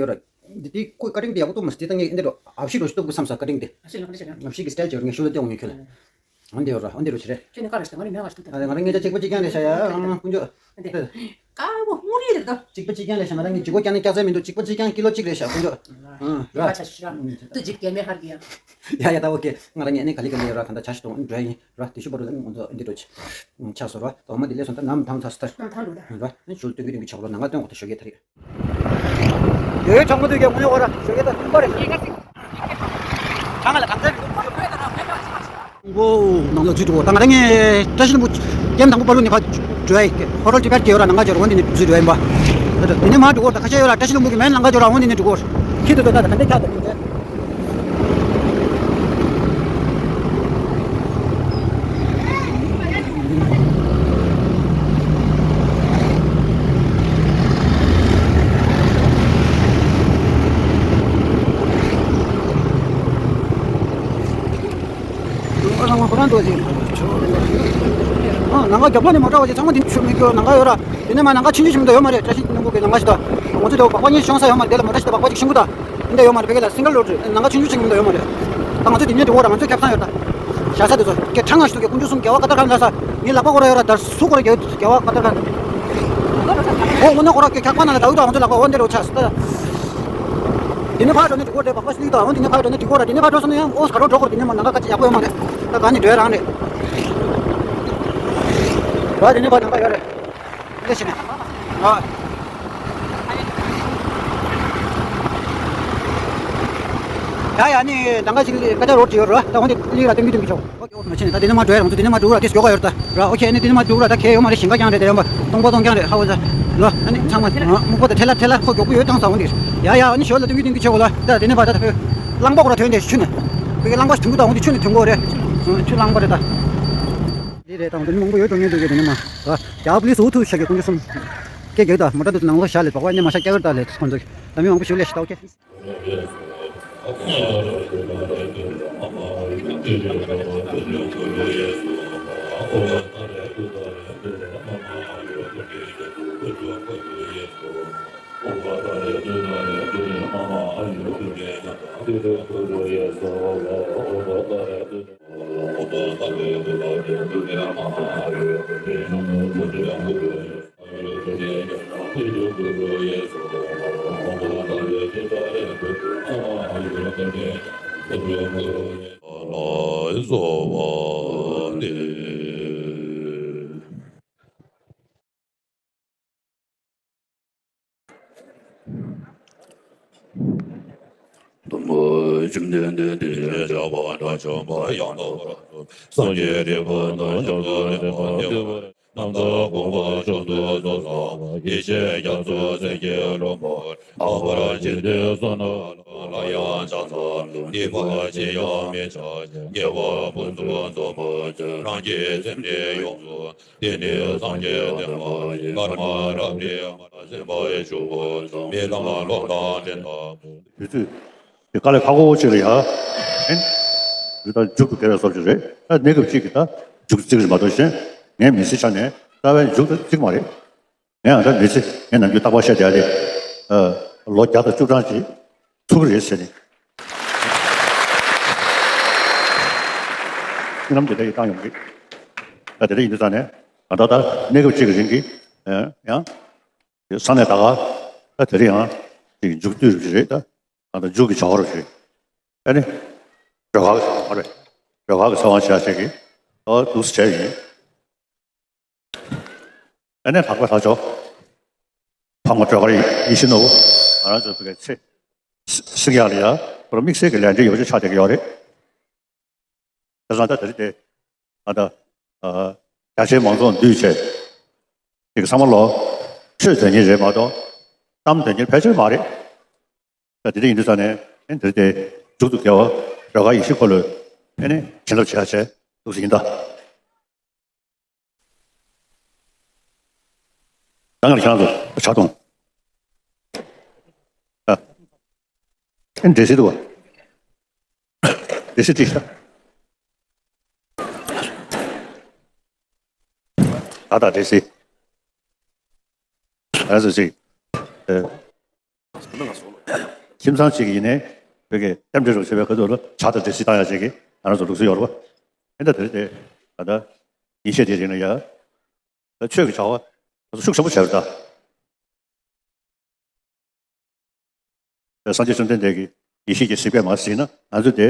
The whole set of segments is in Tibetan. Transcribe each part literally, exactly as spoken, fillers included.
ཡོད་ར། འདི་དེ་ཁོའི་ཀ་ཊིང་དེ་ཡག་པོ་འདུག་མ་སྲིད་དེ་ད་ངས་འདི་འདྲ་ཨབ་ཤི་རོ་ཤི་སྟོབས་ཀུ་བསམ་ས་ཀ་ཊིང་དེ། ཨ་ཤི་ལ་ཨ་ཤི་ལ། ཨབ་ཤི་གི་སི་ཊལ་ཅིག་ཡོད་ར་ངས་ཤུ་ལ་སྟེ་འོང་ངས་ཁྱོད་ལ། འོ་འདི་ཡོད་ར་འོ་འདི་རུ་ཆི་རེད། ཁྱོད་ནི་ཀ་ར་ཤི་ད་ང་རང་ཉལ་ཆ་གཅིག་པ་གཅིག་རྐྱང་རེད་ཤག་ཡ་ཨང་དཀོན་མཆོག་དཀར་པོ་སྔོ་རིལ་རེད་ད། གཅིག་པ་གཅིག་རྐྱང་རེད་ཤག་ང་རང་གི་ལྗིད་ཁོག་བསྐྱངས་ནས་བཀྱག་ཚད་མི་འདུག་གཅིག་པ་གཅིག་རྐྱང་ཀི་ལོ་གཅིག་རེད་ཤག་དཀོན་མཆོག་ཨང་ར། ཡ་ཆ་ཤི་ར། ཏུ་ཇིབ་རྒྱལ་མེ་ཧར་གི་ཡ། ཡ་ཡ་ད་ཨོ་ཁེ། ང་རང་ངས་ནི་ག་ལེ་ག་ལེ་ར་ད་ད་ཆ་ཞིག་གཏོང་འགྲོ་ཡ་ཡིན་ར། དེ་ཤུ་བར་དུ་ད་ནི་ང་ཚོ་འདི་འགྲོ་ཆ་ཆགས་སོ་ར། ད་འོ་མ་འདི་ལས་སོང་ད་ནམ་ཐང་ཚ་སི་ཐར། ནམ་ཐང་འགྲོ་ད། ར་ནི་ཞུལ་སྟོན་གི་རིང་གི་ཆོག་ལོ་ནང་ང་སྟོན་འོ་ད་ཞོགས་ཀས་ད་རེད། ཡོད་གྲོགས་མོ་དུས་ཀྱི་དངོས་གནས་བ་ར་ཞོགས་ཀས་ད་ཐུག་པ་རེད། གང་ལ་གང་འཚམ། ཨོ་ནང་ལ་ཚུད་འགྲོ་ད་ང་རང་ངས་བཀྲ་ཤིས་ལྷུན་པོ་ཀེམ་དང་པོ་པ་ལུ་ནི་ཕ་འགྲོ་ཡ་ཧོ་ཊེལ་ཊི་ཀེཊ་གི་ཡོད་ར་ནང་ང་འགྲོ་འོ་འདི་ནི་ཚུད་འགྲོ་ཡ་ཡིན་པ། དེ་ནི་མ་འགྲོ་གོ་ད་ཁ་ཤས་ཡོད་ར་བཀྲ་ཤིས་ལྷུན་པོ་གི་མེད་ནང་ང་འགྲོ་ར་འོ་འདི་ནི་འགྲོ་གོ། ཁྱི་དུ་དོ་ད་ད་ག་འདྲ་ཁྱག་ད་ཡིན་ཏེ། ཨ་ལ་ང་ཁོ་རང་འགྲོ་ཞིག་ཨ་ནང་ང་རྒྱབ་ལོགས་ནས་མོ་ཊ་བ་ཞིག་ཚང་མ་དེ་ཆུ་མི་སྐྱོ་ནང་ང་ཡོད་ར། དེ་ནས་མ་ནང་ང་ཆུང་ཆུང་ཞིག་མི་འདུག་ཡོད་མ་རེད། བཀྲ་ཤིས་ལྷུན་པོ་གི་ནང་ང་ཞིག་ད། ང་ཚོ་དེ་བ་སྦག་སྦག་གཉིས་ཤོང་ས་ཡོད་མ་རེད། དེ་ལ་མོ་ཊ་ཞིག་ད་སྦག་སྦག་ཅིག་ཤིང་གུ་ད། འདི་འདྲ་ཡོད་མ་རེད། སིང་གལ་རོ་ཌི་རེད། ནང་ང་ཆུང་ཆུང་ཞིག་མི་འདུག་ཡོད་མ་རེད། ད་ང་ཚོ་དེ་ནས་འགྲོ་བ་ར་ང་ཚོ་ཁྱབ་ཚང་ཡོད་རེད་ད། བཞག་ས་དེ་ཚོ་སྐད་གྲགས་ང་ཞིག་ཏུ་སྐྱེ་ཀུན་སྤྱོད་གསུམ་རྒྱལ་བ་ཀ་ཏར་ཁ་ན་ལ་ས། ངའི་ལག་པ་སྐོར་ཡོད་ར་ད་སུ་སྐོར་རྒྱལ་རྒྱལ་བ་ཀ་ཏར་ཁ་ན། ཨོ་དངོས་གནས་ཁོ་ར་སྐད་ཁྱག་པ་ན་ལ་ད་འུ་ད་ང་ཚོ་ལག་པ་འོ་འདི་རུ་ཆགས་སི་ད། དེ་ནས་ཕར་འགྲོ་ནས་འགྲིག་གོ་རེད། སྦག་སྦག་ཞིག་ད་འོ་དེ་ནས་ཕར་འགྲོ་ནས་འགྲིག་གོ་ར། དེ་ནས་ཕར་འགྲོ་སོང་ན་ཡང་ཨོ་ག་རོ་འགྲོ་གོ་ར། དེ་ནས་མ་ནང་ཁ་ཁ་ཅིག་ཡག་པོ་ཡོད་མ་རེད། ད་ག་ནས་འགྲོ་ཡ་རང་རེད། ད་དེ་ནས་ཕར་ནང་ཁ་ཡོད་རེད། ལེ་ཤི་ནས། ཨ། ཡ་ཡ་ནི་ད་ག་ཅིག་ཀ་ཅ་རོ་ཌི་ཡོད་ར། ད་འོ་དེ་ལི་ར་ཏིང་གི་ཏིང་གི་ཆོག་ཨོ་ཁེ་ཨོ་ཁེ་མ་ཕྱིན་ནས་ད་དེ་ནས་མ་འགྲོ་ཡ་རང་ཚོ་དེ་ནས་མ་འགྲོ་ར་དེ་ཞོག་ག་ཡོད་ད་ར། ཨོ་ཁེ་ཨ་ནི་དེ་ནས་མ་འགྲོ་ར་ད་ཁེ་ཡོད་མ་རེད། ཞིང་ཁ་རྐྱང་རེད། དེ་ཡོད་མ་སྟོང་པ་སྟོང་རྐྱང་རེད། ཧ་གོ་ཚ་ལོ། ཨ་ནི་ཚང་མ་སྨུག་པ་དང་ཐལ་ལ་ཐལ་ལ་ཁོ་མགྱོགས་པོ་ཡོད་བཏང་ས་འོང་དེ། ཡ་ཡ་ཨ་ནི་ཞོར་ལ་ཏིང་གི་ཏིང་གི་ཆོག་ག་ལ་ད་དེ་ནས་མ་ད་ད་ཕེ་གླང་པ་ཁོ་ར་ཐོན་དེ་ཆུ་ནས་ཕེ་གི་གླང་པ་ཐུང་གུ་ད་འོང་དེ་ཆུ་ནས་ཐོན་གོ་རེད། ཆུ་གླང་པ་རེད་ད། དེ་རེད་དང་དེ་མང་པོ་ཡོད་དོ་ངས་འདུག་གི་དེ་ནས་མ་ད་རྒྱ་པོ་ལི་སུ་ཐུ་ཤ་གི་ཀུན་ཅུ་སུམ་སྐད་རྒྱག་ད་མོ་ཊ་དུ་ནང་ལོགས་བཞག་ལས་སྦག་པ་ནས་མ་ཤ་སྐྱ་བར་ད་ལས་ཁོང་ཚོ་ད་མི་མང་པོ་ཞུ་ལས་ཤི་ད་ཨོ་ཁེ། དང་པོ་བཅོམ་ལྡན་འདས་དེ་བཞིན་གཤེགས་པ་དགྲ་བཅོམ་པ་ཡང་དག་པར་རྫོགས་སངས་རྒྱས་རིག་པ་དང་ཞབས་སུ་མཆི་བ། རྣམ་དག་དགོངས་པ་མཆོག་ཏུ་རྫོགས་སངས་ཡེ་ཤེས་རྒྱ་མཚོ་སེམས་ཀྱི་རླུང་བུ། ལྷག་པར་འཇིག་རྟེན་གསུམ་ན་ལ་ཡང་ཕྱག་འཚལ་ལོ། སྡིག་པ་ཅི་ཡང་མི་བྱ་ཞིང་། དགེ་བ་ཕུན་སུམ་ཚོགས་པར་སྤྱད། རང་གི་སེམས་ནི་ཡོངས་སུ། དེ་ནི་སངས་རྒྱས་བསྟན་པ་ཡིན། ཀརྨ་རབ་རིམ་མར་གསན་པར་ཞུ། རྨི་ལམ་གློག་དང་སྤྲིན་ལྟ་བུ། དུས་ཚོད་དེ་དཀའ་ལས་ཁག་པོ་ཅིག་རེད་ཡ། ཨེ། འདི་ལྟར་མཇུག་ཏུ་དགེ་བའི་བཟོ་ཅིག་རེད། ད་གནས་སྐབས་གཅིག་གི་ད་མཇུག་ཏུ་བརྩི་གི་རེད་མ་གཏོགས་གཞན་ངའི་མི་ཚེ་ཆ་ནས་རྩ་བའི་མཇུག་ཏུ་བརྩི་གི་མ་རེད། ངས་ཨ་ད་མི་ཚེ་ངས་ནམ་རྒྱུན་རྟག་པར་བཤད་བསྡད་ཡ་དེ། ཨ། ལོ་བརྒྱ་དང་བཅུ་གྲངས་ཅིག་ཚུགས་ཀྱི་རེད་ཟེར་ནས། རྨི་ལམ་དེ་འདྲ་ཡི་བཏང་ཡོང་གི། ད་དེ་འདྲ་ཡིན་དུས་ཙང་ནས་ང་ད་ལྟ་གནས་སྐབས་གཅིག་གི་རིང་གི། ཨ། ཡང་། ས་གནས་ད་ག་ད་དེ་རིང་ཡང་ཅིག་མཇུག་བསྡུ་རུ་ཅིག་རེད་ད། ང་ད་མཇུག་གི་བྱ་བ་རུ་ཅིག་ཨ་ནི། སྒྲོལ་དཀར་གྱི་ཚེ་དབང་རེད། སྒྲོལ་དཀར་གྱི་ཚེ་དབང་བྱས་བྱས་ཀྱི། ཨོ་འདུག་སེ་བྱས་ཡིན། ཨ་ནི་ལྷག་པ་ལྷག་ཆོག་ཕག་མོ་སྒྲོལ་དཀར་ཡེ་ཤེས་ནོར་བུ། ང་རང་ཚོ་བོད་སྐད་ཚེ། སིང་ཡག་ལ་ཡ། ཁོ་རང་དམིགས་བསལ་གྱི་ལས་འབྲེལ་ཡོད་ཆ་ཆགས་བསྡད་ཀྱི་ཡོད་རེད། བྱས་ཙང་ད་དེ་རིང་དེ། ང་ད། ཨ། རྒྱ་ཆེའི་མང་ཚོགས་འདུས་བྱས། ཅིག་ཚང་མ་ལོ། ཆོས་དོན་གཉེར་རེད་མ་གཏོགས། གཏམ་དོན་གཉེར་ཕལ་ཆེར་མ་རེད། ད་དེ་རིང་ཡིན་དུས་ཙང་ནས་ཨེ་འདིར་དེ་མཇུག་ཏུ་དགེ་བ་སྒྲོལ་དཀར་ཡེ་ཤེས་འཁོར་ལོའི་ཨེ་ནས་བྱིན་རླབས་བྱེད་ཡ་བྱས་འདུག་སེ་ཡིན་ད། ད་ང་ལ་ཁྱེད་རང་ཚོ་ཕྱག་གཏོང་། ཨ། ཨེ་འདྲེ་སྲིད་འདུག་བ། འདྲེ་སྲིད་ཅིག་ད། ད་ད་འདྲེ་སྲིད། ཨ་ཟེར་ཅིག་ཨེ། ཁྱིམ་ཚང་གཅིག་ཡིན་ནའི་བོད་ཀྱི་རྟེན་འབྲེལ་རོགས་བྱེད་པའི་ཁ་ཐུག་ལ་ཇ་དང་འབྲས་སིལ་བཏང་ཡ་ཅིག་གི་ང་རང་ཚོ་ལུགས་སྲོལ་ཡོད་རེད་པ། ཨེ་འདྲ་དེ་རེད་དེ། ད་ལྟ་ཡེ་ཤེས་དེ་རིང་ལ་ཡ། ད་ཆོས་ཀྱི་བྱ་བ་ང་ཚོ་ཤུགས་ཆེན་པོ་བྱས་པ་རེད་ད། སངས་རྒྱས་བཅོམ་ལྡན་འདས་ཀྱི་ཡེ་ཤེས་ཀྱི་གཟིགས་པས་མ་གཟིགས་ན་ང་ཚོ་དེ་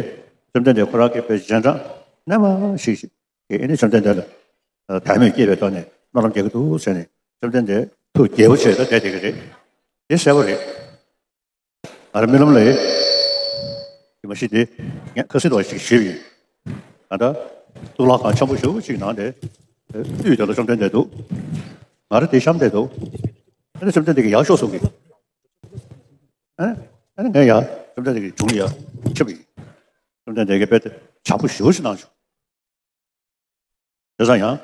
བཅོམ་ལྡན་འདས་ཁོ་རང་གི་དཔེ་རྗེས་འབྲང་རྣལ་མ་ཞིག་ཞིག་གིས་ཨེ་ནི་བཅོམ་ལྡན་འདས་ལ་དད་མོས་སྐྱེས་པའི་ཐོག་ནས་སྨོན་ལམ་རྒྱག་གི་འདུག་ཟེར་ནས་བཅོམ་ལྡན་འདས་ཐུགས་དགྱེས་པོ་བྱས་ད་བསྡད་བསྡད་ཀྱི་རེད། དེ་གསལ་པོ་རེད། ང་རང་རྨི་ལམ་ལ་ཡི་མ་ཤི་དེ་ངས་ཁ་སྲིད་དོ་ཞིག་ཞུས་པ་ཡིན། ང་ད་གཙུག་ལག་ཁང་ཆེན་པོ་ཞེ་པོ་ཅིག་ནང་དེ་དབུས་དེ་ལ་བཅོམ་ལྡན་འདས་འདུག་ང་རང་དེ་བཤམས་བསྡད་འདུག་ཨ་ནི་བཅོམ་ལྡན་འདས་ཀྱིས་ཡར་ཤོག་གསུང་གི། ཨ་ནི་ཨ་ནི་ངས་ཡར་བཅོམ་ལྡན་འདས་ཀྱི་དྲུང་ལ་ཡར་ཕྱིན་པ་ཡིན། བཅོམ་ལྡན་འདས་ཀྱིས་དཔེ་དེ་ཕྱག་པོ་ཞེ་པོ་ཞིག་གནང་བྱུང་། བྱས་ཙང་ཡང་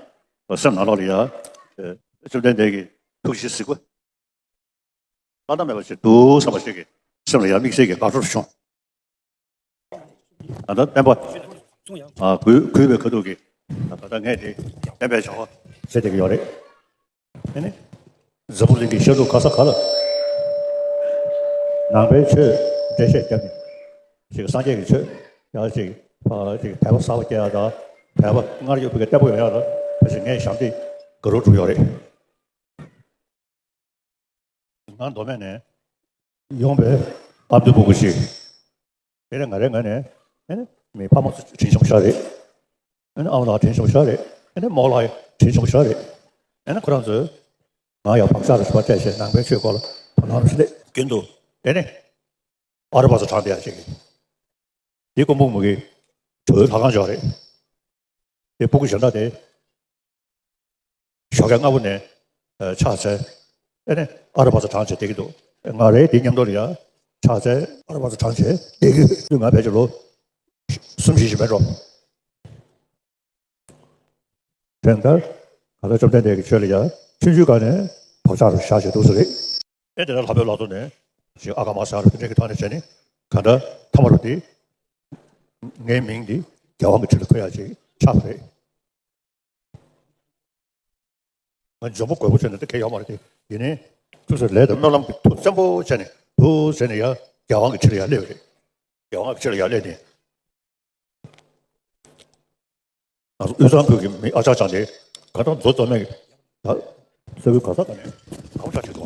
སེམས་ནང་ལོགས་ལ་ཡ། བཅོམ་ལྡན་འདས་ཀྱི་ཐུགས་རྗེ་གཟིགས་པ། བླ་ན་མེད་པ་ཞིག་འདུག་བསམ་པ་ཞིག་གི་སེམས་ལ་ཡ་དམིགས་བསལ་གྱི་དགའ་སྤྲོ་བྱུང་། ད་ལྟ་བསྟན་པ། ཨ། གུས་གུས་པའི་ཁ་ཐུག་གིས་ད་ལྟ་ངས་དེ་བསྟན་པའི་བྱ་བ་བྱེད་བསྡད་ཀྱི་ཡོད་རེད། ཨེ་ནི། འཛམ་བུ་གླིང་གི་ཤར་ནུབ་ག་ས་ག་ལ། ནང་པའི་ཆོས་འགྲེལ་བཤད་བརྒྱབ་ནས། ཅིག་སངས་རྒྱས་ཀྱི་ཆོས་ཡང་ཅིག་ཨ། ཅིག་དད་པ་གསར་པ་སྐྱེ་ཡ་དང་དད་པ་སྔར་ཡོད་པའི་བརྟན་པོ་ཡོང་ཡ་ལ་ཕལ་ཆེར་ངས་ཞབས་འདེགས་དགའ་རབ་བསྒྲུབས་ཡོད་རེད། ང་མདོ་སྨད་ནས་ཡོང་པའི་ཨ་མདོའི་སྤུ་གུ་ཞིག་དེ་ནས་ང་རའི་ངོས་ནས་ཨེ་ནི་མི་ཕ་མ་ཚོ་དྲིན་ཆེན་པོ་ཞིག་རེད། ཨེ་ནི་ཨ་མ་ལགས་དྲིན་ཆེན་པོ་ཞིག་རེད། ཨེ་ནི་རྨོ་ལགས་དྲིན་ཆེན་པོ་ཞིག་རེད། ཨེ་ནི་ཁོ་རང་ཚོས་ང་ཡང་བག་ཆགས་རེ་ཞིག་སྤྲད་བྱས་ནང་པའི་ཆོས་སྐོར་ལ་དོ་སྣང་རེ་ཞིག་སླེབས་རྒྱུན་དུ་དེ་ནས་ཨ་རུ་པ་ཚོ་གྲངས་བསྡད་ཡ་ཅིག་གིས། དེ་ཀོང་པོ་མུ་གེ་གྲོས་ལྷ་ཁང་ཞིག་རེད། དེ་སྤུ་གུ་གཞན་དག་དེ། ཞོགས་ཀས་སྔ་པོ་ནས་ཕྱག་འཚལ། ཨེ་ནས་ཨ་རུ་པ་ཚོ་གྲངས་བྱས་བསྡད་ཀྱི་འདུག་ང་རའི་དེའི་མཉམ་དུ་ལ་ཡ་ཕྱག་འཚལ་ཨ་རུ་པ་ཚོ་གྲངས་བྱས་བསྡད་ཀྱི་འདུག་ང་ཕལ་ཆེར་ལོ་གསུམ་བཞི་ཞིག་མེད་འགྲོ། དེ་ལྟར་གང་ལྟར་བཅོམ་ལྡན་འདས་ཀྱི་ཆོས་ལ་ཡ་ཆུང་ཆུང་སྒང་ནས་བག་ཆགས་རུ་བཞག་བྱས་འདུག་ས་རེད། ཨེ་དེ་ལྟར་ལྷག་པའི་ལག་ཏུ་ནས་ཞིག་ཨ་ཀ་མ་ཟེར་བ་དེ་འདྲ་གི་ཐོག་ནས་བྱས་ནས་གང་ལྟར་ཐ་མ་རུ་དེ་ངའི་མིང་འདི་རྒྱལ་དབང་གི་ཁྲི་ལ་འཁོད་ཡ་ཅིག་ཆགས་པ་རེད། ང་འཇོན་པོ་རྒོད་པོ་བྱས་ནས་འདི་གས་ཡོད་མ་རེད་དེ། ཡིན་ནའི་ཐུགས་སུ་ལས་དང་སྨོན་ལམ་གྱི་མཐུ་བཙན་པོ་བྱས་ནས་འདུག་ཟེར་ནས་ཡ་རྒྱལ་དབང་གི་ཁྲི་ལ་ཡར་སླེབས་པ་རེད། རྒྱལ་དབང་གི་ཁྲི་ལ་ཡར་སླེབས་ནས། ང་ཚོ་དབུས་གཙང་བོད་ཀྱི་མི་ཨ་ཅག་ཅག་དེ་ག་ད་མཛོ་རྩོམ་མེད་ཀྱི་ད་ས་ཁུལ་ག་ས་ག་ནས་གང་ཅག་བྱེད་དོ།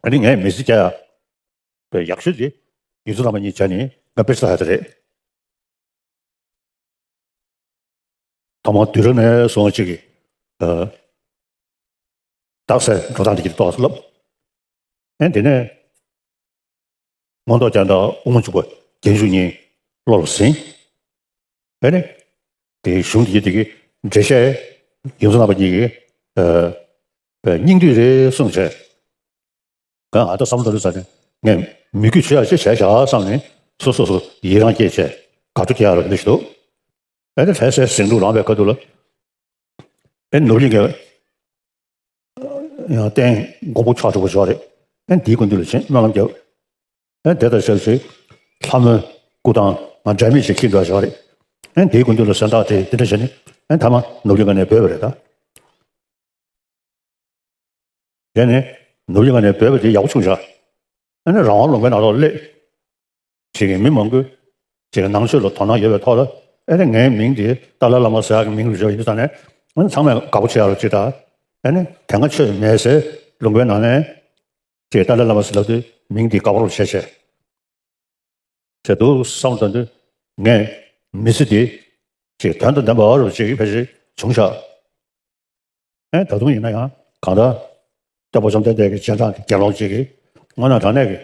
ཨ་ནི་ངས་མི་ཚེ་བསྐྱལ་ཡ་པའི་ཡག་ཤོས་དེ་ཡིག་གཟུགས་རྣམ་པ་གཉིས་བྱས་ནས་ང་དཔེ་ཆ་ལྟ་ཡ་དེ་རེད། ཐོག་མར་དུས་རབས་ནས་བཟུང་གཅིག་གི་ཨ་རྟགས་གསལ་འགྲོ་སྟངས་དེ་གྱིས་རྟོགས་སུ་ལབ། ཨེ་དེ་ནས་མངོན་རྟོགས་རྒྱན་དང་དབུ་མ་འཇུག་པ་རྒྱན་ཞུགས་གཉིས་བློ་ལ་ཟིན། ཨེ་ནས་དེའི་གཞུང་དེ་དེ་གི་འགྲེལ་བཤད་ཡོངས་སུ་རྣམ་པ་གཉིས་ཀྱི་ཨ་ཨ་སྙིང་བསྡུས་རེད་གསུངས་བྱས། གང་ཨ་ད་བསམ་བློ་བཏང་དུས་ཙ་ནས་ངས་མོས་གུས་ཆེ་ཡ་ཅིག་བྱས་བཞག་བསམ་ནས་སོ་སོ་སོ་ཡི་རང་སྐྱེས་བྱས་དགའ་སྤྲོ་སྐྱེ་ཡ་ལ་འདི་ཞིག་འདུག་ཨེ་ནས་ལྷ་སའི་ཟིང་འཁྲུག་ལངས་པའི་ཁ་ཐུག་ལ་ཨེ་ནུབ་གླིང་གི་ཡང་རྟེན་མགོན་པོ་ཕྱག་དྲུག་པ་ཞིག་ཡོད་རེད། ཨེ་དེའི་སྐུ་མདུན་ལ་ཕྱིན་སྨོན་ལམ་བརྒྱབ། ཨེ་དེ་དང་ཞབས་ཕྱི་ལྷ་མོའི་སྐུ་ཐང་ང་འབྲལ་མེད་ཅིག་འཁྱེར་འགྲོ་ཡ་ཞིག་ཡོད་རེད། ཨེ་དེའི་སྐུ་མདུན་ལ་གཟེངས་རྟགས་དེ་དེ་འདྲ་བྱས་ནས་ཨེ་མཐའ་མ་ནུབ་གླིང་ཁ་ནས་བྲོས་པ་རེད་ད། དེ་ནས་ནུབ་གླིང་ཁ་ནས་བྲོས་པ་དེ་ཡག་པོ་བྱུང་བཞག་ཨེ་ནས་རང་དབང་ལུང་པའི་ནང་ལོགས་སླེབས། ཅིག་གི་མི་མང་པོས་ཅིག་གི་ནང་ཆོས་ལ་དོ་སྣང་ཡོད་པའི་ཐོག་ལ་ཨེ་ནས་ངའི་མིང་དེ་ཏཱ་ལའི་བླ་མ་ཟེར་ཡག་གི་མིང་རུ་བཞག་ཡིན་ཙང་ནས་ཨེ་ནས་ཚང་མས་དགའ་པོ་བྱེད་ཡག་ལ་ཅིག་ད་ཨེ་ནས་དེ་སྔ་ཆོས་མེད་སའི་ལུང་པའི་ནང་ནས་ཅིག་ཏཱ་ལའི་བླ་མ་ཟེར་ལབ་དུས་མིང་དེ་དགའ་པོ་རུ་བྱས་བྱས། བྱས་འདུག་བསམ་བློ་བཏང་དུས་ངས་མི་ཚེ་འདི་ཅིག་དོན་དང་ལྡན་པ་རུ་ཅིག་ཕལ་ཆེར་བྱུང་ཤག་ཨེ་ད་དུང་ཡིན་ན་ཡང་གང་ལྟར་སྟོན་པ་བཅོམ་ལྡན་འདས་ཀྱི་རྗེས་འབྲང་གི་དགེ་སློང་ཅིག་གིས་དངོས་གནས་དྲང་གནས་ཀྱི་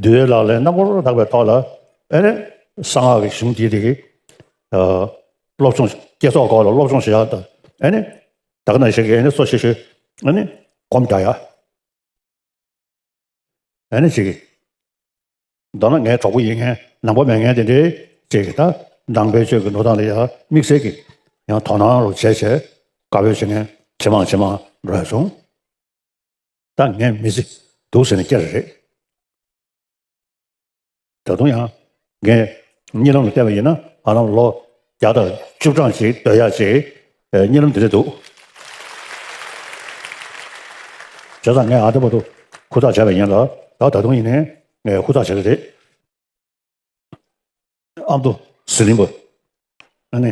འདུལ་བའི་ལག་ལེན་རྣམ་པར་དག་པའི་ཐོག་ལ་ཨེ་ནི་གསང་སྔགས་ཀྱི་གཞུང་འདི་དེ་གི་ཨ་སློབ་སྦྱོང་བསྐྱེད་རྫོགས་སྐོར་ལ་སློབ་སྦྱོང་བྱེད་ཡག་དང་ཨེ་ནི་ད་ག་ནང་བཞིན་གྱི་ཨེ་ནི་གཙོ་ཆེ་ཤོས་ཨེ་ནི་སྒོམ་རྒྱག་ཡག་ཨ་ནི་ཅིག་གིས། མདོར་ན་ངའི་གྲོགས་པོ་ཡིན་མཁན་ནང་པ་མེད་མཁན་དེ་འདྲའི་ཅིག་གིས་ད་ནང་པའི་ཆོས་ཀྱི་ནོར་སྟངས་ལ་ཡང་དམིགས་བསལ་གྱི་ཡང་དོ་སྣང་རུ་བྱས་བྱས་དགའ་པོ་བྱེད་མཁན་ཇེ་མང་ཇེ་མང་འགྲོ་ཡ་བྱུང་། ད་ངའི་མི་ཚེ་འདུག་ཟེར་ནས་བསྐྱལ་རེད། ད་དུང་ཡང་ངས་གཉིད་ལམ་ལ་བལྟས་པ་ཡིན་ན་ཧ་ལམ་ལོ་བརྒྱ་དང་བཅུ་གྲངས་ཅིག་སྡོད་ཡག་ཅིག་ཨེ་གཉིད་ལམ་དེ་འདྲ་འདུག་བྱས་ཙང་ངས་ཨ་ད་བར་དུ་ཧུར་ཐག་བྱས་པ་ཡིན་ལ་ད་ད་དུང་ཡིན་ནའི་ངས་ཧུར་ཐག་བྱེད་ཀྱི་རེད། ཨ་མདོ་ཟི་ལིང་པ། ཨ་ནི།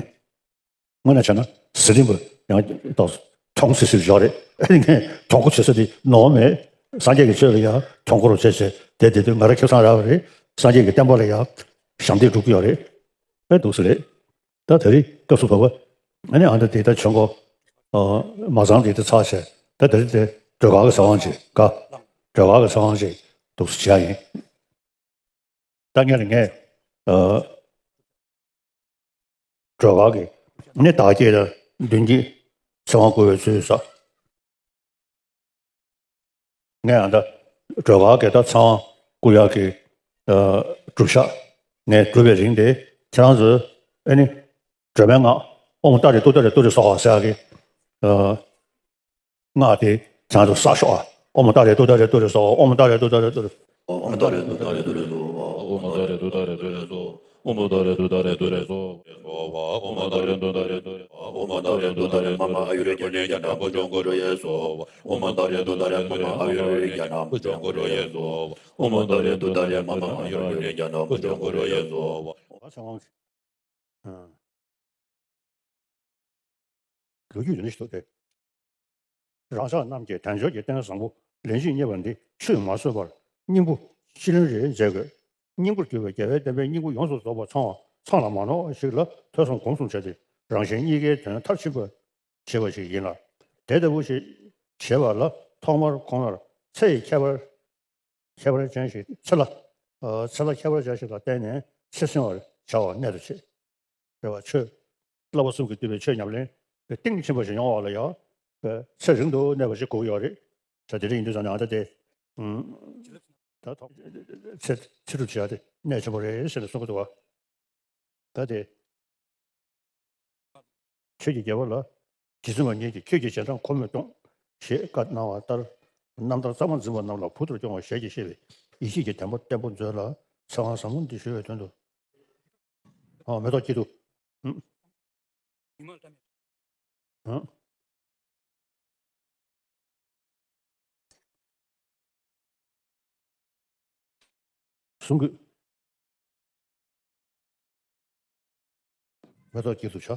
དངོས་གནས་བྱས་ན་ཟི་ལིང་པ་ཡང་ཏོག་གྱོང་སི་སི་ཞོག་རེད། ཨ་ནི་ངས་གྱོང་གོ་བྱེད་ས་དེ་ནོར་མེད། སངས་རྒྱས་ཀྱི་ཆོས་ལ་ཡང་གྱོང་གོ་རོགས་བྱས་བྱས་དེ་དེ་དུས་ང་རང་ཁེ་བཟང་རག་པ་རེད། སངས་རྒྱས་ཀྱི་བསྟན་པ་ལ་ཡང་ཞབས་འདེགས་སྒྲུབ་ཀྱི་ཡོད་རེད། ཨེ་འདུག་སེ་རེད། ད་དེ་རིང་སྐབས་སུ་བབ་པ། ཨ་ནི་ཨ་ད་དེ་ད་གྱོང་གོ་མ་ཚང་དེ་དེ་ཚར་བྱས་ད་དེ་རིང་དེ་སྒྲོལ་དཀར་གྱི་ཚེ་དབང་ཅིག་ག་སྒྲོལ་དཀར་གྱི་ཚེ་དབང་ཅིག་འདུག་སེ་བྱས་ཡིན། ད་ངས་ངས་ཨ། སྒྲོལ་དཀར་གྱི་ནི་བདག་བསྐྱེད་ལ་མདུན་གྱི་ཚེ་དབང་བསྐུར་བའི་ཚུལ་བསགས། ངས་ཨ་ད་སྒྲོལ་དཀར་གྱི་ད་ཚེ་དབང་བསྐུར་ཡག་གི་ཨ་སྒྲུབ་ཞག་ངས་སྒྲུབ་པའི་རིང་དེ་ཁྱེད་རང་ཚོས་ཨ་ནི་སྒྲོལ་མའི་སྔགས་ཨོཾ་ཏཱ་རེ་ཏུཏྟཱ་རེ་ཏུ་རེ་སྭཱ་ཧཱ་ཟེར་ཡག་གི་ཨ། སྔགས་དེ་ཁྱེད་རང་ཚོ་བསགས་ཤོག་ཨ། ཨོཾ་ཏཱ་རེ་ཏུཏྟཱ་རེ་ཏུ་རེ་སྭཱ་ཧཱ། ཨོཾ་ཏཱ་རེ་ཏུཏྟཱ་རེ་ཏུ་རེ། ཨོཾ་ཏཱ་རེ་ཏུཏྟཱ་རེ་ཏུ་རེ་སྭཱ་ཧཱ། ཨོཾ་ཏཱ་རེ་ཏུཏྟཱ་རེ་ཏུ་རེ་སྭཱ་ཧཱ། ཨོཾ་ཏཱ་རེ་ཏུཏྟཱ་རེ་ཏུ་རེ་སྭཱ་ཧཱ། ཨོཾ་ཏཱ་རེ་ཏུཏྟཱ་རེ་ཏུ་རེ་སྭཱ་ཧཱ། ཨོཾ་ཏཱ་རེ་ཏུཏྟཱ་རེ་མ་མ་ཨ་ཡུར་ཝེ་དྷ་ནི་ཛྙཱ་ན་བྷུ་ཇོ་གུ་རུ་ཡེ་སྭཱ་ཧཱ། ཨོཾ་ཏཱ་རེ་ཏུཏྟཱ་རེ་མ་མ་ཨ་ཡུར་ཝེ་དྷ་ནི་ཛྙཱ་ན་བྷུ་ཇོ་གུ་རུ་ཡེ་སྭཱ་ཧཱ། ཨོཾ་ཏཱ་རེ་ཏུཏྟཱ་རེ་མ་མ་ཨ་ཡུར་ཝེ་དྷ་ནི་ཛྙཱ་ན་བྷུ་ཇོ་གུ་རུ་ཡེ་སྭཱ་ཧཱ། ལོ་རྒྱུས་དེ་འདྲ་ཞིག་འདུག་སྟེ། རང་ཅག་རྣམས་ཀྱི་དལ་འབྱོར་གྱི་རྟེན་བཟང་པོ་ལན་གཅིག་རྙེད་པ་འདི་ཆུད་མ་ཟོས་པར་སྙིང་པོ་ཅི་ལོན་རེ་མཛད་དགོས། སྙིང་པོར་གྱུར་པའི་རྒྱལ་བའི་བསྟན་པའི་སྙིང་པོ་ཡོངས་སུ་རྫོགས་པ་ཚང་བ་ཚང་ལ་མ་ནོར་ཞིག་ལ་ཐོས་བསམ་སྒོམ་གསུམ་བྱས་ཏེ་རང་གཞན་གཉིས་ཀའི་དོན་མཐར་ཕྱིན་པར་བྱེད་པ་ཞིག་ཡིན་ལ། དེ་ལྟ་བུ་ཞིག་བྱེད་པ་ལ་ཐོག་མར་ཁོང་ལ་ཚེ་ཡི་ཁྱད་པར་ཁྱད་པར་ཅན་ཞིག་ཚེ་ལ། ཨ་ཚེ་ལ་ཁྱད་པར་ཅན་ཞིག་ལ་བརྟེན་ནས་ཚེ་བསྲིང་བར་བྱ་བ་གནད་དུ་ཆེ། རེ་བ་ཆོས། བསླབ་པ་གསུམ་གྱིས་བསྡུས་པའི་ཆོས་ཉམས་ལེན་གྱི་གཏིང་ཕྱིན་པ་ཞིག་ཡོང་བ་ལ་ཡང་། ཚེ་རིང་དུ་གནས་པ་ཞིག་དགོས་ཀྱི་ཡོད་རེད། ས་དེ་འདྲ་ཡིན་དུས་ཙང་ནས་ཨ་ད་དེ། ད་ཐོག་ཚེ་ཚེ་སྒྲུབ་བྱེད་ཡ་དེ་གནད་ཆེན་པོ་རེད་ཟེར་ནས་གསུང་གི་འདུག་བ། ད་དེ། ཆོས་ཀྱི་རྒྱལ་པོ་ལ། རྗེ་བཙུན་མ་ཉིད་ཀྱིས་ཁྱོད་ཀྱི་རྗེས་འབྲང་ཁོ་མོས་སྟོང་། ཞེས་བཀའ་གནང་བ་ལྟར། རྣམ་ཐར་གཙང་མ་འཛིན་པ་རྣམས་ལ་བུ་ལྟར་སྐྱོང་བ་ཞལ་གྱིས་བཞེས་པའི་ཡེ་ཤེས་ཀྱི་བདེན་པ་བརྟན་པོ་མཛོད་ལ་ཚེ་དབང་ཟབ་མོ་འདི་ཞུ་བའི་དོན་དུ། ཨ་མེ་ཏོག་སྐྱིད་སྡུག་ཨ། གསུང་དགོས། མེ་ཏོག་སྐྱིད་སྡུག་བྱ།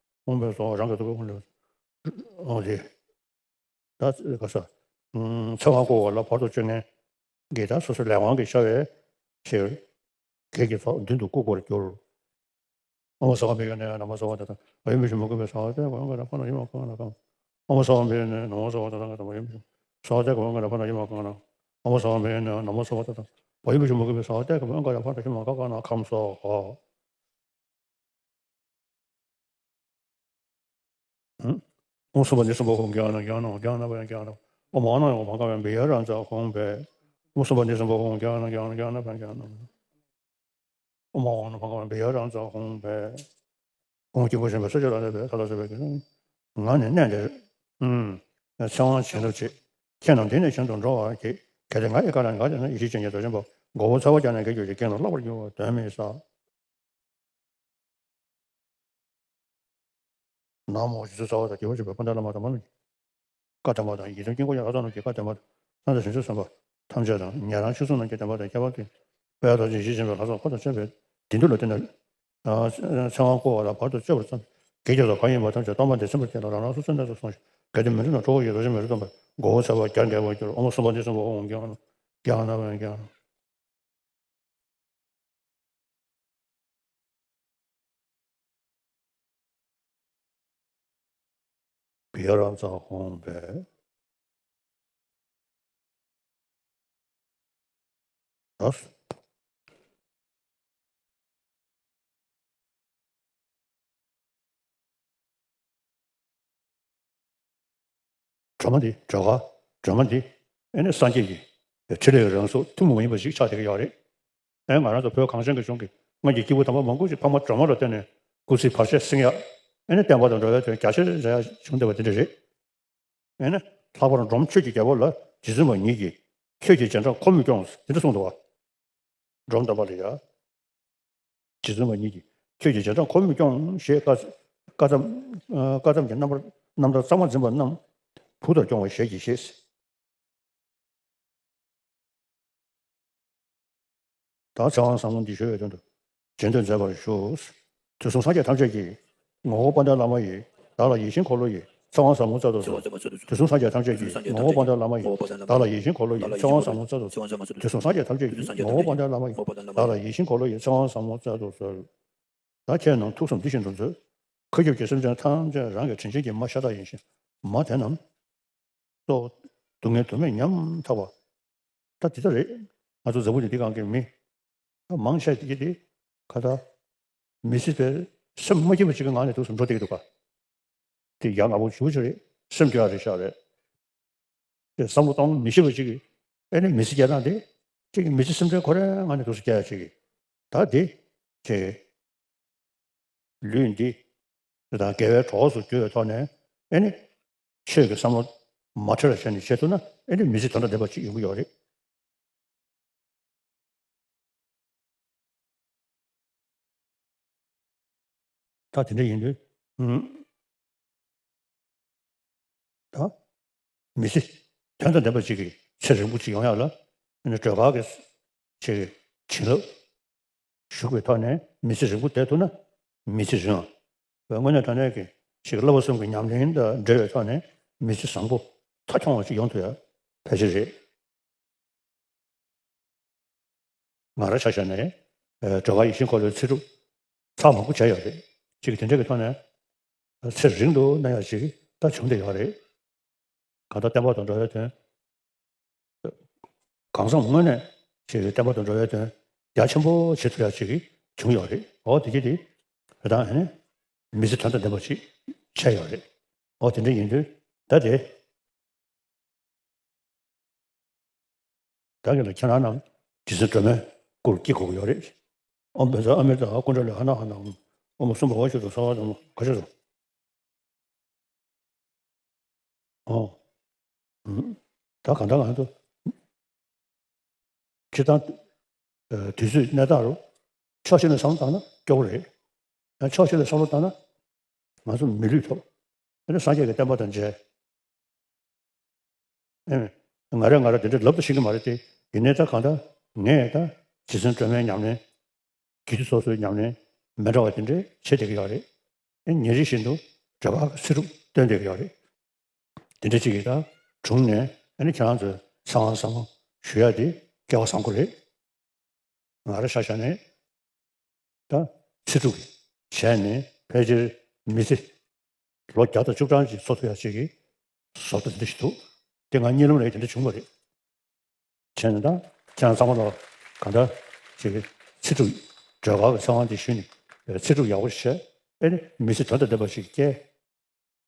ཕུང་པོའི་ཚོགས་རང་གི་སྟོབས་ཀྱིས་ཕུང་ལས། འོང་སྟེ། ད་ག་ས། ཚེ་དབང་བསྐུར་བ་ལ་བར་དུ་གཅོད་ངན་གྱིས་ད་སོ་སོའི་ལས་དབང་གིས་ཤ་བའི་ཕྱིར། བགེགས་ཀྱི་ཚོགས་མདུན་དུ་བཀུག་པར་འགྱུར། ཨོཾ་སརྦ་བི་གྷ་ནི་ན་མ་སརྦ་ཏ་ཐཱ། བ་ཡོ་མི་ཤི་མུ་ཁེ་བི་སྭཱ་ཧཱ། ཏེ་ག་ཡོ་ག་ན་ཕ་ན་ཡི་མ་ག་ན་ཀམ། ཨོཾ་སརྦ་བི་གྷ་ནི་ན་མ་སརྦ་ཏ་ཐཱ་ག་ཏ། བ་ཡོ་མི་ཤི་སྭཱ་ཧཱ། ཏེ་ག་ཡོ་ག་ན་ཕ་ན་ཡི་མ་ག་ན། ཨོཾ་སརྦ་བི་གྷ་ནི་ན་མ་སརྦ་ཏ་ཐཱ། བ་ཡོ་མི་ཤི་མུ་ཁེ་བི་སྭཱ་ཧཱ། ཏེ་ག་ཡོ་ག་ན་ཕ་ན་ཡི་མ་ག་ན་ཀམ་སྭཱ་ཧཱ། ཨོཾ་སུ་པ་ནི་སུ་པ་ཧཱུྃ་གྱ་ནང་གྱ་ནང་གྱ་ནང་པ་གྱ་ནང་། ཨོཾ་ཨ་ནཱ་ཡང་བྷ་ག་ཝན་བི་ཡ་ར་ཛ་ཧཱུྃ་ཕཊ། ཨོཾ་སུ་པ་ནི་སུ་པ་ཧཱུྃ་གྱ་ནང་གྱ་ནང་གྱ་ནང་པ་གྱ་ནང་། ཨོཾ་ཨ་ནཱ་བྷ་ག་ཝན་བི་ཡ་ར་ཛ་ཧཱུྃ་ཕཊ། ཧཱུྃ་སྐྱེས་བུ་གཞོན་པའི་སྲས་ཆེན་ལ་སོགས་པའི་ཐ་ལ་སོགས་པའི་གི། ང་ནི་གནས་འདིར། ཨུམ། ཚེ་དབང་བྱིན་རླབས་ཆེ། ཁྱེད་རྣམས་འདི་ནས་གཞན་དུ་འགྲོ་བར་བགྱི། གལ་ཏེ་ང་ཡི་བཀའ་ལ་ཉན་པ་ཡིན་ན། ཡེ་ཤེས་ཅན་གྱི་རྡོ་རྗེ་འབར་བ་མགོ་བོ་ཚ་བ་བརྒྱ་ནི་འགེལ་གྱུར་ཅིག་རྒན་ལ་བརླག་པར་འགྱུར་བ་གདོན་མི་ཟ། ན་མོ། རྗེ་བཙུན་རྩ་བ་དང་རྒྱལ་བ་ཆེན་པོའི་དཔལ་ལྡན་བླ་མ་དམ་པ་རྣམས་ཀྱི་བཀའ་དམ་པ་དང་། ཡི་དམ་དཀྱིལ་འཁོར་ཡང་དག་བཅོམ་ལྡན་གྱི་བཀའ་དམ་པ་དང་། སངས་རྒྱས་བྱང་ཆུབ་སེམས་དཔའ་ཐམས་ཅད་དང་། ཉན་རང་ཆོས་སྲུང་རྣམས་ཀྱི་དམ་པ་དང་། ཁྱད་པར་དུ་དཔལ་རྡོ་རྗེ་ཡེ་ཤེས་ཆེན་པོའི་ལྷ་ཚོགས་འཁོར་དང་བཅས་པའི་བདེན་མཐུ་ལ་བརྟེན་ནས། ཚེ་དབང་བསྐུར་བ་ལ་བར་དུ་གཅོད་པར་བརྩམས། བགེགས་ཀྱི་ཚོགས་གང་ཡིན་པ་ཐམས་ཅད་སྟོང་པ་འདི་ཚིམ་པར་བགྱིས་ལ། རང་སྣང་སུ་ཚུར་གནས་སུ་སོང་ཞིག་གལ་ཏེ་མི་འགྲུབ་ན་ཁྲོ་བོ་ཡི་རྡོ་རྗེ་མེ་རུ་སྟོན་པ་མགོ་བོ་ཚ་བ་བརྒྱ་འགེལ་བར་འགྱུར། ཨོཾ་སུ་པ་ནི་སུ་པ་ཧཱུྃ་གྱ་ནང་གྱ་ནང་། བི་ཡ་ར་ཛ་ཧཱུྃ་ཕཊ། ཨ། སྒྲོལ་མ་འདི་སྒྲོལ་དཀར། སྒྲོལ་མ་འདི་ཨེ་ནི་སངས་རྒྱས་ཀྱི་ཕྲིན་ལས་རང་གཟུགས་ཐུན་མོང་མ་ཡིན་པ་ཞིག་ཆགས་བསྡད་ཀྱི་ཡོད་རེད། ཨེ་ང་རང་ཚོ་བོད་གངས་ཅན་གྱི་ལྗོངས་ཀྱི་སྔོན་གྱི་སྐྱེས་བུ་དམ་པ་མང་པོ་ཞིག་འཕགས་མ་སྒྲོལ་མ་ལ་བརྟེན་ནས་སྐུ་ཚེ་བར་ཆད་སེལ་ཡག་ཨེ་ནི་བསྟན་པ་དང་འགྲོ་བའི་དོན་རྒྱ་ཆེར་མཛད་ཡག་བྱུང་བསྡད་པ་དེ་འདྲ་རེད། ཨེ་ནི་ལྷག་པར་འབྲོམ་ཆོས་ཀྱི་རྒྱལ་པོ་ལ་རྗེ་བཙུན་མ་ཉིད་ཀྱིས་ཁྱོད་ཀྱི་རྗེས་འབྲང་ཁོ་མོས་སྐྱོངས་དེ་འདྲ་གསུངས་འདུག་བ། འབྲོམ་དམ་པ་ལ་ཡ། རྗེ་བཙུན་མ་ཉིད་ཀྱིས་ཁྱོད་ཀྱི་རྗེས་འབྲང་ཁོ་མོས་སྐྱོངས་ཞེས་བཀའ་བཀའ་གདམས། བཀའ་གདམས་ཀྱི་རྣམ་པར་རྣམ་ཐར་གཙང་མ་འཛིན་པ་རྣམས་བུ་ལྟར་སྐྱོང་བའི་ཞལ་གྱིས་བཞེས། བདག་ཚེ་དབང་བཟང་མོ་འདི་ཞུ་བའི་དོན་དུ་སྦྱིན་བདག་མཛད་པར་ཞུ། དུས་གསུམ་སངས་རྒྱས་ཐམས་ཅད་ཀྱི་ངོ་བོ་དཔལ་ལྡན་བླ་མ་ཡི། བདག་ལ་ཡིད་བཞིན་འཁོར་ལོ་ཡི། ཚེ་དབང་བཟང་མོ་སྩལ་དུ་གསོལ། དུས་གསུམ་སངས་རྒྱས་ཐམས་ཅད་ཀྱི་ངོ་བོ་དཔལ་ལྡན་བླ་མ་ཡི། བདག་ལ་ཡིད་བཞིན་འཁོར་ལོ་ཡི། ཚེ་དབང་བཟང་མོ་སྩལ་དུ་གསོལ། དུས་གསུམ་སངས་རྒྱས་ཐམས་ཅད་ཀྱི་ངོ་བོ་དཔལ་ལྡན་བླ་མ་ཡི། བདག་ལ་ཡིད་བཞིན་འཁོར་ལོ་ཡི། ཚེ་དབང་བཟང་མོ་སྩལ་དུ་གསོལ། ད་ཁྱེད་རྣམས་ཐུགས་བསམ་འདི་བཞིན་དུ་མཛོད། མཁའ་ཁྱབ་ཀྱི་སེམས་ཅན་ཐམས་ཅད་རང་གི་དྲིན་ཅན་གྱི་མ་ཤ་སྟག་ཡིན་ཞིང་། མ་དེ་རྣམས་སོགས་སྡུག་བསྔལ་དུ་མས་ཉམ་ཐག་པ། ད་འདི་ལྟར་རེད། ང་ཚོ་འཛམ་བུ་གླིང་འདི་སྒང་གི་མི། ད་མང་ཆེ་དེ་གི་དེ་ཁ་ད་མི་ཚེ་དེ་སེམས་མ་སྐྱིད་པ་ཅིག་གི་ངང་ནས་འདུག་སེ་འགྲོ་བསྡད་ཀྱི་འདུག་ག་དེ་ཡ་ང་པོ་ཞུ་ཅིག་རེད། སེམས་སྐྱོ་ཡ་རེད་ཤག་རེད། དེ་བསམ་བློ་གཏོང་མི་ཤེས་པ་ཅིག་གིས་ཨེ་ནི་མི་ཚེ་སྐྱེལ་སྟངས་དེ་ཅིག་གི་མི་ཚེ་སེམས་ཁྲལ་ཁོ་རའི་ངང་ནས་འདུག་སེ་སྐྱེལ་ཡ་ཅིག་གིས་ད་དེ་ཅིག་ལུས་འདི་དེ་དང་དགེ་བའི་གྲོགས་སུ་གྱུར་བའི་ཐོག་ནས་ཨེ་ནི་ཆོས་ཀྱི་བསམ་བློ་མ་འཁྲུལ་བ་བྱས་ནས་བྱེད་ཐུབ་ན་ཨེ་ནི་མི་ཚེ་དོན་དང་ལྡན་པ་ཅིག་ཡོང་གི་ཡོད་རེད། ད་དེ་འདྲ་ཡིན་དུས། ཨུམ། ད་མི་ཚེ་དོན་དང་ལྡན་པ་ཅིག་གི་ཚེ་རིང་པོ་ཅིག་ཡོང་ཡག་ལ་ཨ་ནི་སྒྲོལ་དཀར་གྱི་ཅིག་བྱིན་རླབས་ཞུགས་པའི་ཐོག་ནས་མི་ཚེ་རིང་པོ་བསྡད་ཐུབ་ན་མི་ཚེ་རིང་བ། དངོས་གནས་དྲང་གནས་ཀྱི་ཅིག་བསླབ་པ་གསུམ་གྱི་ཉམས་ལེན་དང་འབྲེལ་བའི་ཐོག་ནས་མི་ཚེ་བཟང་པོ་མཐའ་འཁྱོངས་པ་ཅིག་ཡོང་ཐུབ་ཡག་ཕལ་ཆེར་རེད། ང་རང་ཆ་བཞག་ནས་སྒྲོལ་དཀར་ཡིད་བཞིན་འཁོར་ལོའི་ཚེ་སྒྲུབ་ཚར་མང་པོ་བྱས་ཡོད་རེད། ཅིག་དེ་འདྲ་གི་ཐོག་ནས་ཚེ་རིང་དུ་གནས་ཡག་ཅིག་ད་བྱུང་བསྡད་ཡོད་རེད། གང་ལྟར་བསྟན་པ་དང་འགྲོ་བའི་དོན། གང་བསམ་དངོས་གནས་ཅིག་བསྟན་པ་དང་འགྲོ་བའི་དོན་རྒྱ་ཆེན་པོ་བྱེད་ཐུབ་ཡག་ཅིག་བྱུང་ཡོད་རེད། འོ་དེ་གི་དེ་རེད། ད་ཨ་ནི་མི་ཚེ་དོན་དང་ལྡན་པ་ཅིག་བྱས་ཡོད་རེད། འོ་དེ་འདྲ་ཡིན་དུས་ད་དེ། ད་གིན་ལ་ཁྱེད་རང་རྣམས་རྗེ་བཙུན་སྒྲོལ་མའི་སྐུར་སྐྱེ་དགོས་ཀྱི་ཡོད་རེད། ཨོཾ་བཛྲ་ཨ་མྲྀ་ཏ་ཧ་ཀུན་ཌ་ལི་ཧ་ན་ཧ་ན་ཧཱུྃ། ཨོཾ་སུམ་བྷ་བ་ཤུདྡྷ་སརྦ་དྷརྨ་ག་ཤ་སོ། ཨོ། ད་གང་ལྟར་ང་ཚོ་སྤྱིར་བཏང་དུས་ཚོད་གནས་སྟངས་རུ་ཕྱོགས་གཅིག་ནས་བསམ་བློ་བཏང་ན་སྐྱོ་པོ་རེད། ཡང་ཕྱོགས་གཅིག་ནས་བསམ་བློ་བཏང་ན་ང་ཚོ་མི་ལུས་ཐོབ། ཨ་ནི་སངས་རྒྱས་ཀྱི་བསྟན་པ་དང་མཇལ། ཨེ། ང་རང་ང་རང་དེ་འདྲ་ལབ་ཏུ་ཤེས་ཀྱི་མ་རེད་དེ། ཡིན་ནའི་ད་གང་ལྟར་ངས་ད་རྗེ་བཙུན་སྒྲོལ་མའི་ཉམས་ལེན། དགེ་འདུན་སོ་སོའི་ཉམས་ལེན་མི་འདྲ་བ་དེ་འདྲ་བྱེད་བསྡད་ཀྱི་ཡོད་རེད། ཨེ་ཉིན་རེ་བཞིན་དུ་སྒྲོལ་དཀར་གྱི་ཚེ་སྒྲུབ་སྟོན་བསྡད་ཀྱི་ཡོད་རེད། དེ་འདྲ་ཅིག་གིས་ད་དྲུང་ནས་ཨ་ནི་ཁྱེད་རང་ཚོའི་ཚེ་དབང་བཟང་པོ་ཞུ་ཡ་དེ་སྐལ་བ་བཟང་པོ་རེད། ང་རང་ཆ་བཞག་ནས་ད་ཚེ་སྒྲུབ་བྱས་ནས་ཕལ་ཆེར་མི་ཚེ་ལོ་བརྒྱ་དང་བཅུ་གྲངས་ཅིག་འཚོ་ཐུབ་ཡ་ཅིག་གི་བཟོ་ལྟ་དེ་འདྲ་ཞིག་འདུག་དེ་ང་གཉིད་ལམ་ལ་དེ་འདྲ་བྱུང་བ་རེད། བྱས་ནས་ད་ཁྱེད་རང་ཚང་མ་ལ་གང་ལྟར་ཅིག་གི་ཚེ་སྒྲུབ་སྒྲོལ་དཀར་གྱི་ཚེ་དབང་དེ་ཞུས་ནས་ཚེ་སྒྲུབ་ཡག་པོ་ཞིག་བྱས། ཨེ་ནི་མི་ཚེ་དོན་དང་ལྡན་པ་ཞིག་སྐྱེལ།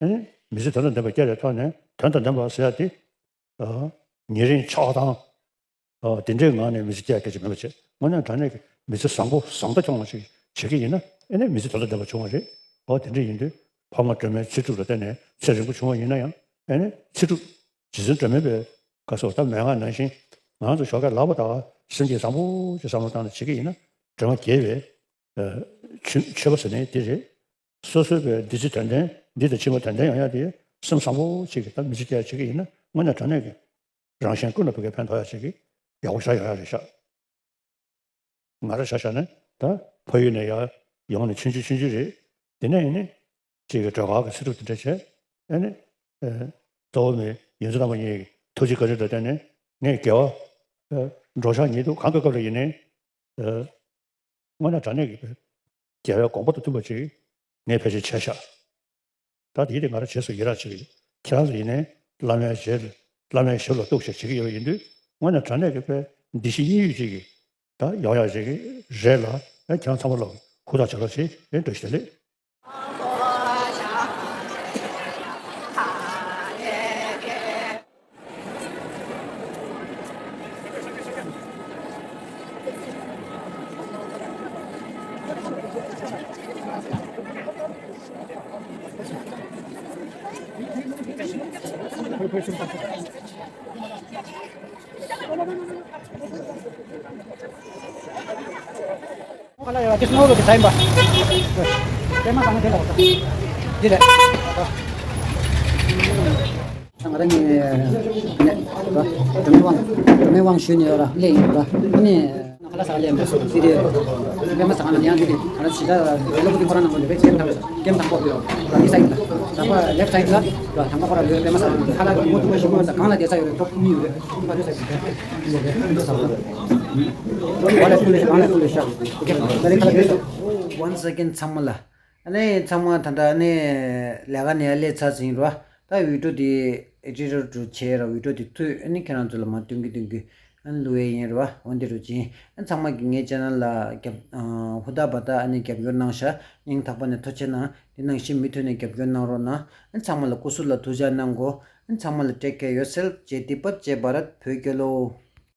ཨེ་ནི་མི་ཚེ་དོན་དང་ལྡན་པ་སྐྱེལ་བའི་ཐོག་ནས་དོན་དང་ལྡན་པ་ཟེར་ཡ་དེ། ཨ། ཉིན་རེའི་ཆགས་སྡང་། ཨ། དེ་འདྲའི་ངང་ནས་མི་ཚེ་སྐྱེལ་ཡ་སྐད་ཆ་མེད་པ་བྱས། དངོས་གནས་དྲང་གནས་ཀྱི་མི་ཚེ་བཟང་པོ་བཟང་ཐག་ཆོད་པ་ཞིག་བྱེད་ཀྱི་ཡིན་ན་ཨེ་ནི་མི་ཚེ་དོན་དང་ལྡན་པ་བྱུང་བ་རེད། འོ་དེ་འདྲ་ཡིན་དུས་འཕགས་མ་སྒྲོལ་མའི་ཚེ་སྒྲུབ་ལ་བརྟེན་ནས་ཚེ་རིང་པོ་བྱུང་བ་ཡིན་ན་ཡང་ཨེ་ནི་ཚེ་སྒྲུབ་རྗེ་བཙུན་སྒྲོལ་མའི་པའི་བཀའ་སོགས་ད་མན་ངག་ནང་བཞིན་ང་ཚོ་ཞོགས་ཀས་ལབ་པ་ལྟར་སེམས་ཀྱིས་བཟང་པོ་ཅིག་བསམ་བློ་བཏང་ནས་བྱེད་ཀྱི་ཡིན་ན་དྲི་མ་བརྒྱད་པའི་ཆོས་ཆོས་པ་ཟེར་ནས་དེ་རེད། སོ་སོའི་པའི་འདི་ཕྱི་དོན་ལྡན། འདི་དང་ཕྱི་མ་དོན་ལྡན་ཡོང་ཡ་དེ་སེམས་བཟང་པོ་ཅིག་གིས་ད་མི་ཚེ་སྐྱེལ་བྱེད་ཀྱི་ཡིན་ན་དངོས་གནས་དྲང་གནས་ཀྱི་རང་གཞན་ཀུན་ལ་ཕ་གིར་ཕན་ཐོགས་ཡ་ཅིག་གི་ཡག་པོ་ཞིག་ཡོང་ཡ་རེད་ཤག་ང་རང་ཆ་བཞག་ནས་ད་ཕ་ཡུལ་ནས་ཡར་ཡོང་ནས་ཆུང་ཆུང་ཆུང་ཆུང་རེད། དེ་ནས་ཡིན་ནས་ཅིག་གི་སྒྲོལ་དཀར་གྱི་ཚེ་སྒྲུབ་དེ་འདྲ་བྱས། ཨ་ནི་ཨ་གཙོ་བོ་མི་ཡོངས་འཛིན་རྣམ་པ་གཉིས་ཀྱི་ཐུགས་རྗེ་བཀའ་དྲིན་ལ་བརྟེན་ནས་ངས་དགེ་བ་ཨ་འགྲོ་འཆག་ཉལ་འདུག་གང་གི་སྐབས་ལ་ཡིན་ནའི་ཨ་དངོས་གནས་དྲང་གནས་ཀྱི་དགེ་བའི་དགོངས་པ་དང་མཐུན་པ་ཅིག་ངས་ཕལ་ཆེར་བྱས་ཤག་ད་དེ་དེ་ང་རང་རྗེས་སུ་ཡི་རང་བྱེད་ཀྱི་ཡོད། ཁྱེད་རང་ཚོ་ཡིན་ནའི་བླ་མའི་རྗེས་བླ་མའི་ཞབས་ལ་གཏུགས་བྱས་བྱེད་ཀྱི་ཡོད་པ་ཡིན་དུས་དངོས་གནས་དྲང་གནས་ཀྱི་དཔེ་འདི་ཕྱི་གཉིས་ཡོད་ཅིག་གི་ད་ཡོང་ཡག་ཅིག་གི་རེད་ལ། ཨེ་ཁྱེད་རང་ཚང་མ་ལ་ཧུར་ཐག་བྱེད་རོགས་བྱེད། ཨེ་བཀྲ་ཤིས་བདེ་ལེགས། ཁ་ལག་ཡོད་པ་དེ་སྣོད་རུ་དེ་ཚ་ཡིན་པ། པད་མ་གང་དེ་ལ་འོ་ད། འདི་རེད། ང་རང་གི་ནས་སྒྲོལ་མའི་དབང་སྒྲོལ་མའི་དབང་ཞུས་ནས་ཡོད་ར་སླེབས་ཡིན་པ། ཨ་ནི། ས་ལེ་མ་སོ་སི་རེ། པད་མ་ཟ་ཁང་ལ་ཡང་དེ་དེ་ཁ་ན་ཤི་ད་རེ་ལོ་ཀུ་ཏི་ཁོ་རང་ནང་ལ་བེད་ཀེམ་དང་ཀེམ་དང་པོ་ཡོད། ར་ཡི་སའིད་ལ་ད་པ་ལེབ་སའིད་ལ་ར་དང་པ་ཁོ་ར་ཡོད། པད་མ་ཟ་ཁང་ཁ་ལ་མོ་ཏུ་མོ་ཤི་མོ་ད་གང་ལ་དེ་ས་ཡོད་རེད། ཐོབ་མི་ཡོད་རེད། ཁ་དེ་ས་ཡོད་རེད། ཡོད་རེད། ཡོད་ས་རེད། ཝ་ལེ་ཀུ་ལེ་ཤ་ཝ་ལེ་ཀུ་ལེ་ཤ། ཨོ་ཁེ། ད་ལེ་ཁ་ལ་དེ་ས། Once again ཚང་མ་ལ། ཨ་ནི་ཚང་མ་ད་ལྟ་ཨ་ནི་ལས་ཀ་ནས་སླེབས་ཚར་ཟིན་རོ། ད་བི་ཌིའོ་དེ་ཨེ་ཌི་ཊར་འདྲ་བྱས་ར་བི་ཌིའོ་དེ་མཐུད་ཨ་ནི་ཁྱེད་རང་ཚོ་ལ་མར་སྟོན་གི་སྟོན་གི་ཨ་ནི་བླུག་ཡས་ཡིན་རོ། འོན་ཏེ་རུ་ཅིན་ཨ་ཚང་མ་གི་ངའི་ཅེ་ནལ་ལ་རྒྱབ་ཨ་ཧུར་ཐག་འབད་ཐག་ཨ་ནི་རྒྱབ་སྐྱོར་གནང་ཤག་སྙིང་ཐག་པ་ནས་ཐུགས་རྗེ་གནང་། དེ་ནང་བཞིན་མུ་མཐུད་ནས་རྒྱབ་སྐྱོར་གནང་རོགས་གནང་། ཨ་ཚང་མ་ལ་སྐུ་གཟུགས་ལ་ཐུགས་ཅག་གནང་གོ། ཨ་ཚང་མ་ལ་take care yourself. ཇེ་དི་པ་ཇེ་བྷ་རད་བོད་རྒྱལ་ལོ།